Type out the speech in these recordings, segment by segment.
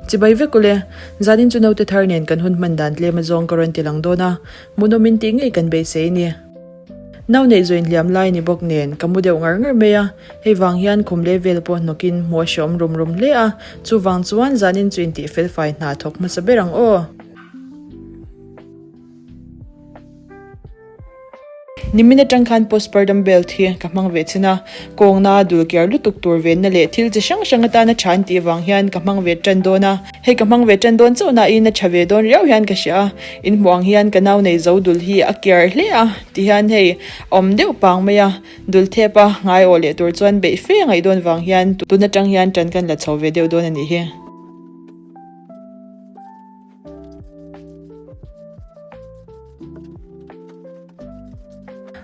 Chibai vek ule, zanin chu naute thar nen kan hun hman dan tlem azawng ka rawn ti lang dawn a, hmuhnawm in tih ngei kan beisei a ni. Nau neih zawh inhliam lai ni bawk nen ka mu deuh ngar ngar mai a, hei vang hian khum leh vel pawh hnawkin hmuh a hreawm rum rum hle a, chuvang chuan zanin chu intih felfai hna thawk hmasa ber ang aw. Nimin atang khan postpartum belt hi ka hmang ve chin a, kawngna dul kiar lutuk tur venna leh thil chi hrang hrang atana tha an tih vang hian ka hmang ve tan dawn a. Hei ka hmang ve tan dawn chauh nain a tha ve dawn riau hian ka hria a, in hmuh ang hian ka nau nei zo dul hi a kiar hle a ti hian hei a awm deuh pang mai a, dul thep a ngai awh leh tur chuan beih fe a ngaih dawn vang hian tun atang hian tan kan la chho ve deuh dawn a nih hi.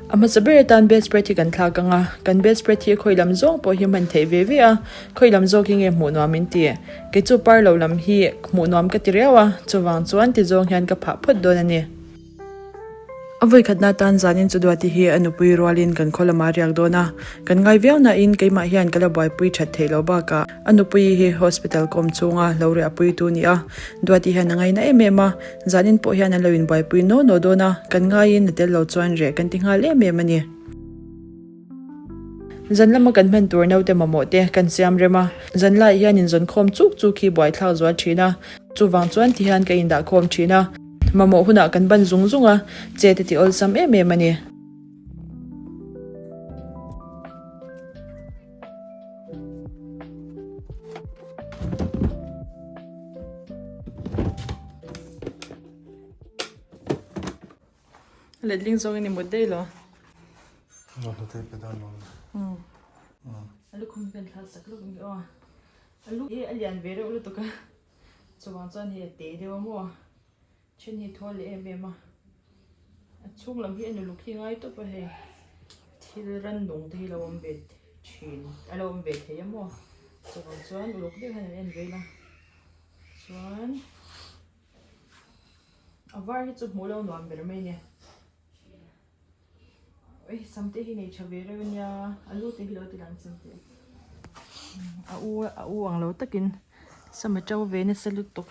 A hmasa ber atan bedspread hi kan thlak ang a, kan bedspread hi khawi lam zawng pawh hi hman theih ve ve a, khawi lam zawk hi nge hmuh nuam in ti? Kei chu par lo lam hi hmuh nuam ka ti riau a, chuvang chuan ti zawng hian ka phah phawt dawn a ni. A vawikhatna atan zanin chu Duati hi a nupui rualin kan khaw lamah a riak dawn a, kan ngai viau nain keimah hian ka la buaipui that theih loh bakah a nupui hi hospital kawm chunga lo riahpuitu ni a, Duati hian a ngaina em em a, zanin pawh hian an lo inbuaipui naw naw dawn a, kan ngaiin a tel lo chuan reh kan ti nghal em em a ni. Zan lama kan hman tur naute mamawh te kan siam rem a, zan laiah hian inzawnkhawm chuk chuk hi buaithlak zual thin a, chuvang chuan ti hian ka indahkhawm thin a, mamawh hunah kan ban zung zung a, che te ti awlsam em em a ni. Letling zawng in i mut daih lo. A lukhum hi kan thlak sak lawk ang aw. A lu hi a lian ve reuh lutuk a. Chuvang chuan hei a te deuh a maw. Then hi thawl leh em em a. A chhung lam hi a nuluk hi ngai tawp a hei. Thil rannung te hi lo awm ve thin a lo awm ve thei a maw. Chuvang chuan uluk deuh hian an en ve ila. Chuan a var hi chu hmuh lo nuam ber mai a ni. Ui sam te hi nei tha ve reuh ania a lu te hi lo ti lang chin teh a u a u ang lo takin sam a to ve nasa lutuk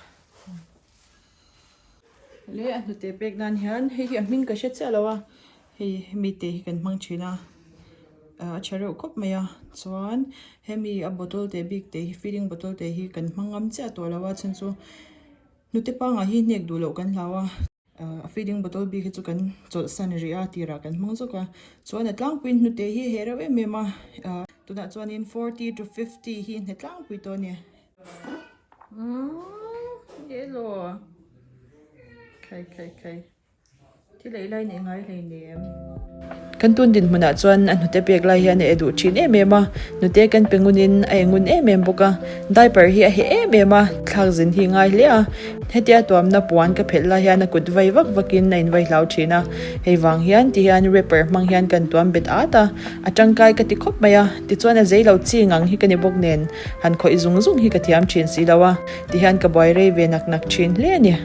le a hnute pek nan hian hei hi a hming ka hre chiah lo a hei hemi te hi kan hmang thin a a tha reuh khawp mai a chuan hemi a bottle te bik te hi feeding bottle te hi kan hmang ngam chiah tawh lo a chhan chu hnute pangngai hi hnek duh loh kan hlau a. A feeding bottle bik hi chu kan chawlh san rih a tirah kan hmang zawk a chuan a tlangpuiin hnute hi he reuh em em a tunah chuanin forty to fifty hi hne tlangpui tawh a ni umm elaw khai khai khai thil ei lai neih ngai hleinem. Kan tun dinhmunah chuan a hnute pek lai hian a e duh thin em em a, hnute kan pe ngunin a e ngun em em bawk a, diaper hi a heh em em a, thlak zin hi ngai hle a, hetia tuamna puan ka phelh lai hian a kut vai vak vakin a invai hlau thin a, hei vang hian ti hian wrapper hmang hian kan tuam bet at a, a tangkai ka ti khawp mai a, tichuan a zei lo chi ngang hi ka ni bawk nen han khawih zung zung hi ka thiam thin si lo a, ti hian ka buai rei ve nak nak thin hle a ni.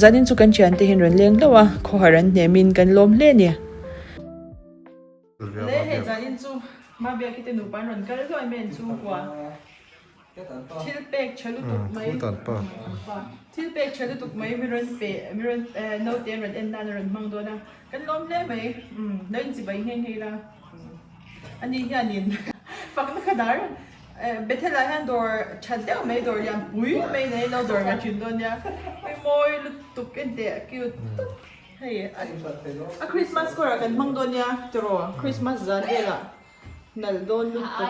Zanin chu kan thiante hian rawn leng hlauh a, khawhar an hnemin kan lawm hle a ni. Le hei zanin chu Mabiaki te nupa an rawn kal hluai mai an chhungkua thil pek tha lutuk mai thil pek tha lutuk mai mi rawn pe mi rawn naute an rawn en nan a rawn hmang dawn a kan lawm hle mai umm lo inchibai nghe nghe ila ani hianin fakna kha dar Bethel ah hian dawr tha deuh mai dawr lian pui mai nei lo dawr ve thin dawn nia mawi lutuk enteh cute tawp. Hei a Christmas kawrah kan hmang dawn nia tiraw Christmas zan velah nalh dawn lutuk.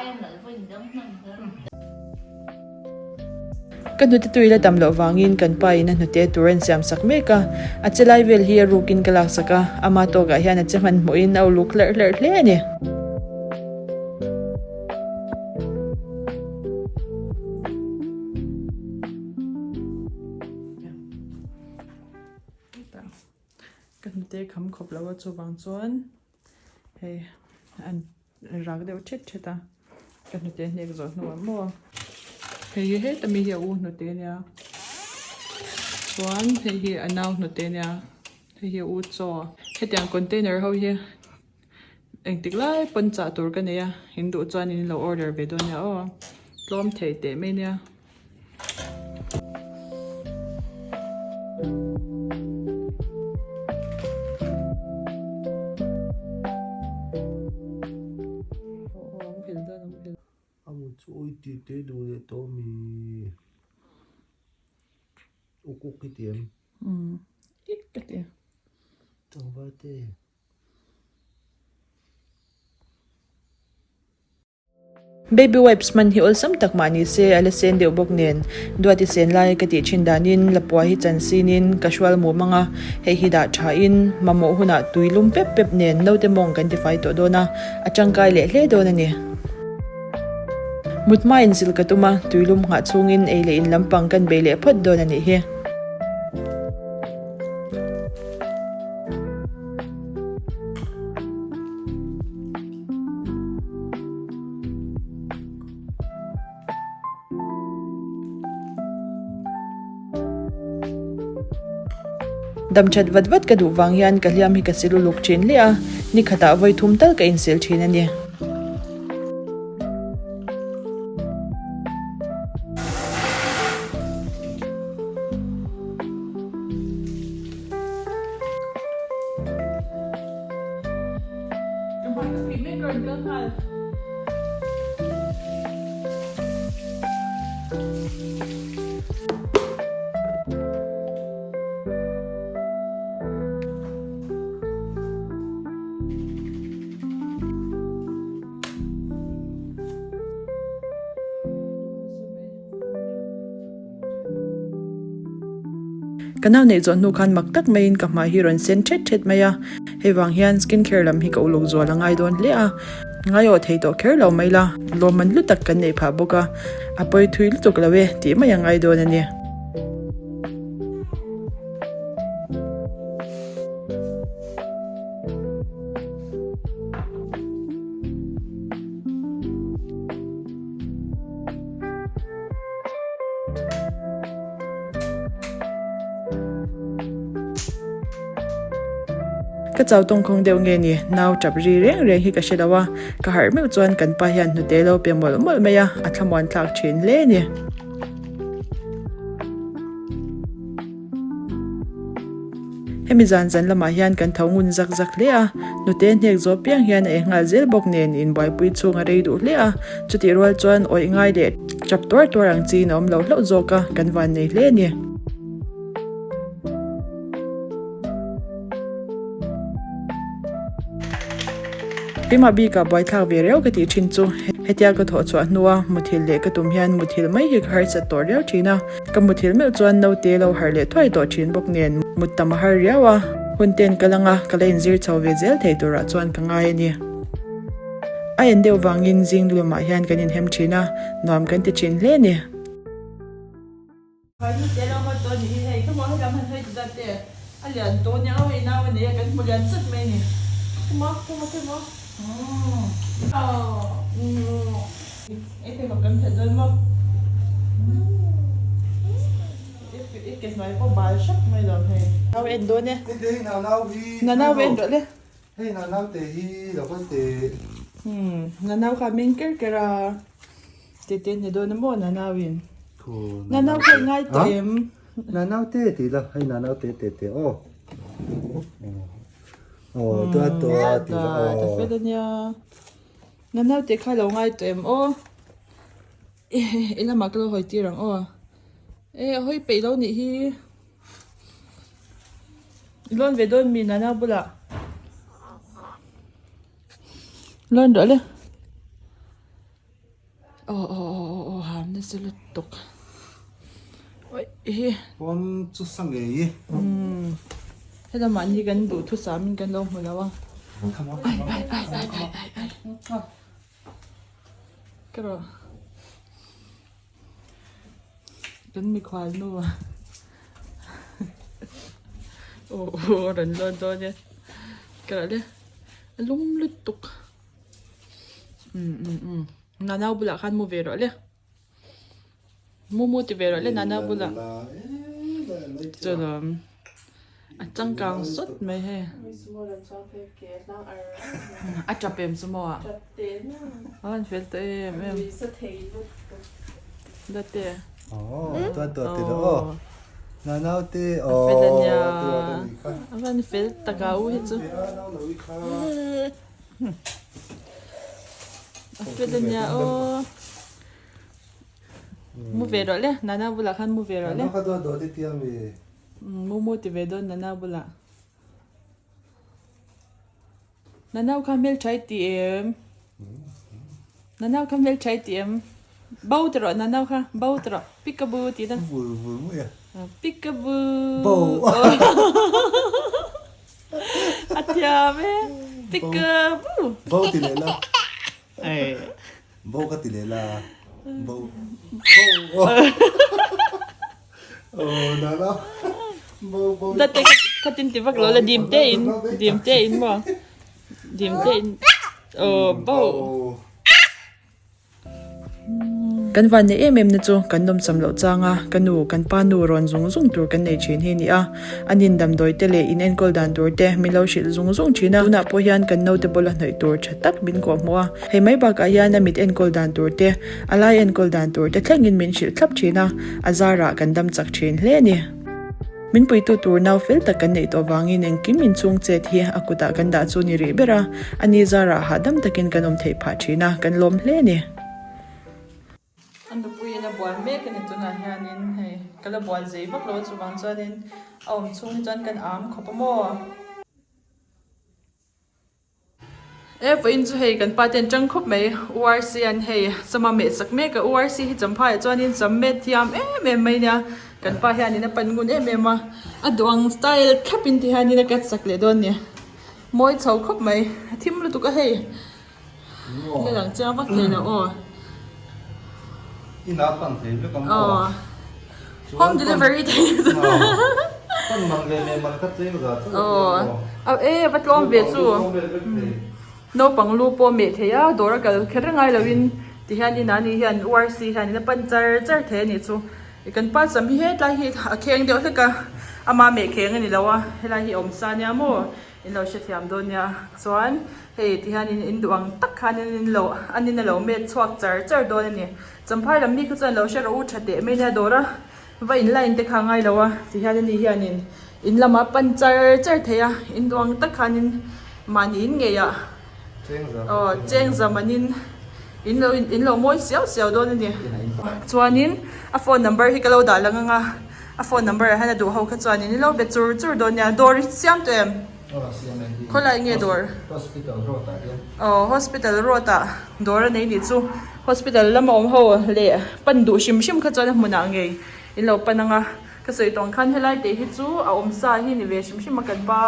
Ka hnute tui la tam loh vangin kan pa in a hnute tur a insiam sak mek a, a che lai vel hi a rukin ka lak sak a, ama tawkah hian a che hmanhmawhin a uluk hlerh hlerh hle a ni. Ka hnute. hnute kham khawp lo a chuvang chuan hei an rak deuh thet thet a ka hnute hnek zawh hnuah maw hei hi heta mi hi a u hnute ania chuan hei hi a nau hnute ania hei hi a u chaw hetiang container ho hi Engtik lai pawn chah tur ka nei a, in duh chuan in lo order ve dawn nia aw, tlawm thei teh mai nia. A mut chu ui tih te duh leh tawh mi uk uk i ti em? Umm ik ka ti. Tlangval te. Baby wipes hman hi awlsam tak mah ni se a la sen deuh bawk nen Duati sen lai ka tih thin danin Lapua hi chan sinin ka hrual mum ang a, hei hi dah thain mamawh hunah tui lum pep pep nen naute mawng kan tifai tawh dawn a, a tangkai leh hle dawn a ni. Mut hmain zil ka tum a, tui lum nghah chhungin ei leh in lampang kan bei leh phawt dawn a nih hi. Dam that vat vat ka duh vang hian ka hliam hi ka sil uluk thin hle a, ni khatah vawi thum tal ka insil thin a ni. Ka nau neih zawh hnu khan mak tak maiin ka hmai hi rawn sen thet thet mai a, hei vang hian skin care lam hi ka uluk zual a ngai dawn hle a, ngaiawh thei tawh kher lo mai la, lawmman hlu tak kan neih phah bawk a, a pawi thui lutuk lo e tih mai a ngai dawn a ni. Ka chau tawngkhawng deuh nge ni, nau tap ri reng reng hi ka hre lo a, ka harh meuh chuan kan pa hian hnute lo pe mawlh mawlh mai a, a thlamuan thlak thin hle a ni. Hemi zan zan lamah hian kan tho ngun zak zak hle a, nute hnek zawh piang hian a eng nghal zel bawk nen inbuaipui chhung a rei duh hle a, chutih rual chuan awih ngai leh tap tuar tuar ang chiin a awm lo hlauh zawk a, kan van nei hle a ni. Keimah bikah buaithlak ve riau ka tih thin chu hetia ka thawh chhuah hnua muthilh leh ka tum hian muthilh mai hi ka harsat tawh riau thin a, Ka muthilh meuh chuan naute lo harh leh thuai tawh thin bawk nen mut tam a har riau a, hun ten ka lang a, ka la inzir chho ve zel thei turah chuan ka ngai a ni. A en deuh vangin zing lumah hian kan inhem thin a, nuam kan ti thin hle a ni. Khaini lo haw tawh a nih hi hei, khawmaw helam han hawi ti dat e, a lian tawh nia aw hei nau a nei a, kan hmu lian zet mai a ni. Khawmaw, khawmaw, khawmaw. I pheikhawk kan phelh dawn maw? I ke hnuai pawh bal hrep mai lo hei. Nau en dawn e. Hei te hi nanau hi. Nanau en rawh le. Hei nanau te hi lo kal teh. Nanau kha meng ker ker a. Te te ni dawn a maw nanau in. Nanau kha i ngai tawh em? Nanau te tih la hei nanau te te te aw. Aw tua tua tih la aw. Ta fel ania. Na naute kha lo ngai tawh em aw? I lamah ka lo hawi tir ang aw. E a hawi peih lo nih hi. I lawn ve dawn mi nana bulah. Lawn rawh le. Aw aw aw aw aw ham nasa lutuk. Oi hi. Pawn chu sa ngei i. Umm. Hela mahni kan duhthusam in kan lo hmu lo a. Ai ai ai ai ai ai ai. Ka rawh. Kan mikhual nu a. Aw aw a rawn lawn dawn e. Ka rah le a lum lutuk umm umm umm nanau bulah khan mu ve rawh le mu mu ti ve rawh le nanau bulah chulawm a changkang sawt mai hei a tap em chu maw ah a han fel tawh em em date Aw Nanaute a fel a nia a van fel tak a u hi chu a fel a nia aw mu ve rawh le nana bulah khan mu ve rawh le mu mu ti ve dawn nana bulah Nanau kha hmeltha i ti em? Nanau kha hmeltha i ti em? Bo ti rawh nanau kha bo ti rawh peekaboo tih na. Vur vur mai a. Peekaboo. Bo. A thiam e. Peekaboo. Bo ti leh la. Bo ka ti leh la. Bo. Bo. Date khatin ti vak lo la dim te in dim te in maw dim te in aw bo. Kan van nei em em na chu kan nawmcham loh chang a, ka nu kan pa nu rawn zung zung tur kan nei thin hi a ni a, an in damdawi te leh in enkawl dan tur te min lo hrilh zung zung thin a, tunah pawh hian kan naute bawla hnawih tur tha tak min kawh hmuh a. Hei mai bakah hian a mit enkawl dan tur te, a lai enkawl dan tur te thlengin min hrilh thlap thin a, a zarah kan dam chak thin hle a ni. Min puitu tur nau fel tak kan neih tawh vangin engkim inchhung chet hi a kutah kan dah chu ni rih ber a, a ni zarah hahdam takin kan awm theih phah thin a, kan lawm hle a ni. A nupuiin a bual mek a ni tunah hianin hei ka la bual zei vak lo a chuvang chuanin a awm chhung hi chuan kan am khawp a maw. E vawiin chu hei kan pa te an tang khawp mai URC an hei chama meh chak mek a URC hi champhai ah chuanin cham met thiam em em mai nia kan pa hianin a pan ngun em em a a duang style thlap in ti hianin a cut sak leh dawn a ni mawi chho khawp mai a thim lutuk a hei la lang chiang vak thei lo aw Inah pan thei vek ang aw home delivery thei pan man ve leh man kha cheng za chu aw e va tlawm ve chu naupang lu pawh meh thei a dawr a kal kher ngai lo in ti hian inah ni hian URC hian in a pan char char thei a nih chu kan pa sam hi hetlai hi a kheng deuh hlek a ama meh kheng a ni lo a helai hi a awm sa nia maw. In lo hrethiam dawn nia. Chuan hei ti hian in in duh ang tak khan in in lo an in a lo met chhuak char char dawn a ni. Champhai lam mi kha chuan lo hre rawh u tha teh mai nia dawr a va in line te kha a ngai lo a ti hian ani hian in in lamah pan char char thei a in duh ang tak khan in mahni in ngei ah aw cheng zam an in in lo in lo mawi siau siau dawn a ni. Chuan in a phone number hi ka lo dah lang ang a. A phone number ah hian a duh ho kha chuan in ilo be chur chur dawn nia dawr hi siam tawh em? Aw siam e hi. Khawlai nge dawr? Hospital road ah hian. Aw hospital road ah dawr a nei nih chu hospital lama awm ho leh pan duh hrim hrim kha chuan a hmunah ngei in lo pan ang a ka sawi tawng khan helai te hi chu a awm sa hi ni ve hrim hrim a kan pa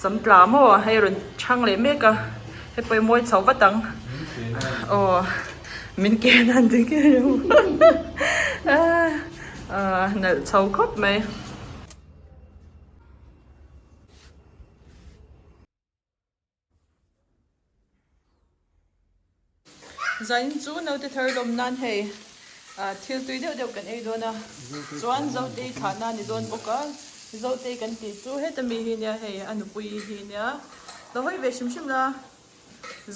sam tla maw hei rawn chhang leh mek a hei pawh i mawi chho vat ang aw min ke nan te nge ahh nalh chho khawp mai. Zain chu naute thar lawm nan hei ah thil tui deuh deuh kan ei dawn a chuan Zotei thlah na ni dawn bawk a Zotei kan tih chu heta mi hi nia hei a nupui hi nia lo hawi ve hrim hrim la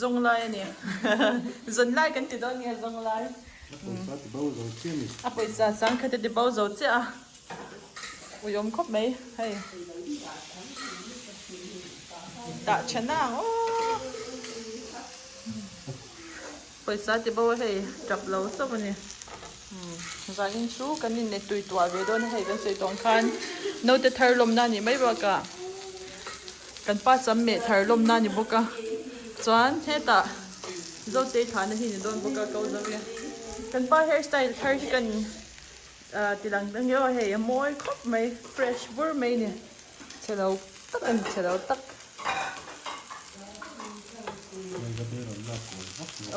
zawng lai a ni zawn lai kan ti dawn nge zawng lai a pawisa sangkhat a ti bo zo chiah a uiawm khawp mai hei. Tah tha nang aw. Pawisa ti bo a hei tap lo chauh a ni. Zanin chu kan inne tui tuah ve dawn a hei kan sawi tawh ang khan naute thar lawmna a nih mai bakah kan pa sam meh thar lawmna a ni bawk a chuan hetah Zotei thahna hi ni dawn bawk a ko zo e. Kan pa hair style thar hi kan ti lang ta nge aw hei a mawi khawp mai fresh vur mai a ni. Chhe lo tak a ni, chhe lo tak.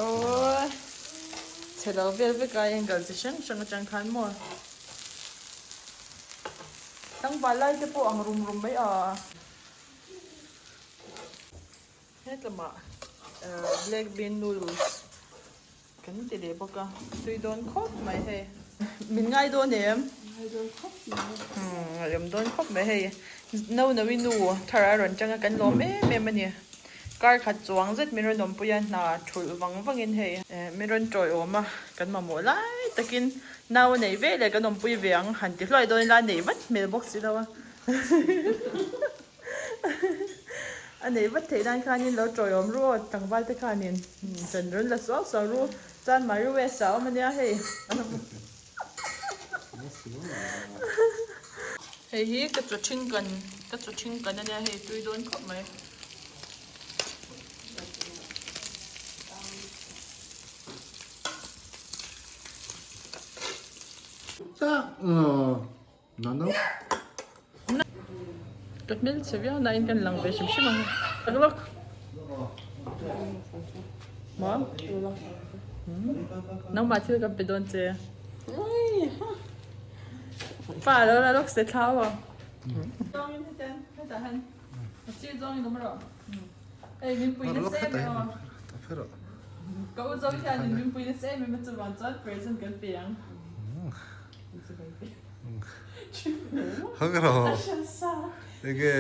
Aww chhe lo vel vek a angle chi hrang hrang atang khan maw. Tlangval lai te pawh ang rum rum mai a. Hetlamah black bean noodles kan ti leh bawk a, tui dawn khawp mai hei. Min ngai dawn em? Ngai dawn khawp mai. Umm a awm dawn khawp mai hei. No no i nu thar a rawn tang a kan lawm em em a ni. Kar khat chuang zet min rawn awmpui a hna thulh vang vangin hei min rawn tawiawm a kan mamawh lai takin nau a neih ve leh kan awmpui ve ang han ti hluai dawn ila a neih vat hmel bawk si lo a. A neih vat theih nan khanin lo tawiawm ru aw tlangval te khanin ṭan rawn la suau suau ru chuan Mari West ah a awm ania hei. Hei hi ka chaw ṭhing kan ka chaw ṭhing kan ania hei tui dawn khawp mai. Ka hmelchhe viau nain kan lang ve hrim hrim ang tak lawk. Maw? Nangmah thil kan pe dawn che. Pa lo la lawk se thlau aw. Zawngin hetiang hetah hian a sir zawngin awm rawh. Hei min pui nasa em em aw. Ka u zawng hianin min pui nasa em em a chuvang chuan present kan pe ang. Enge?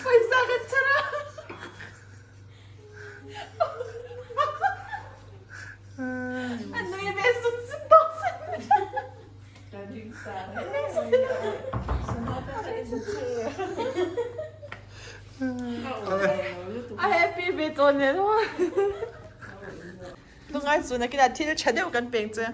Pawisa kan chhar a. A nui ve sut sut tawh sin. A happy ve tawh nen aw. Lungai chu nakinah thil tha deuh kan peng che.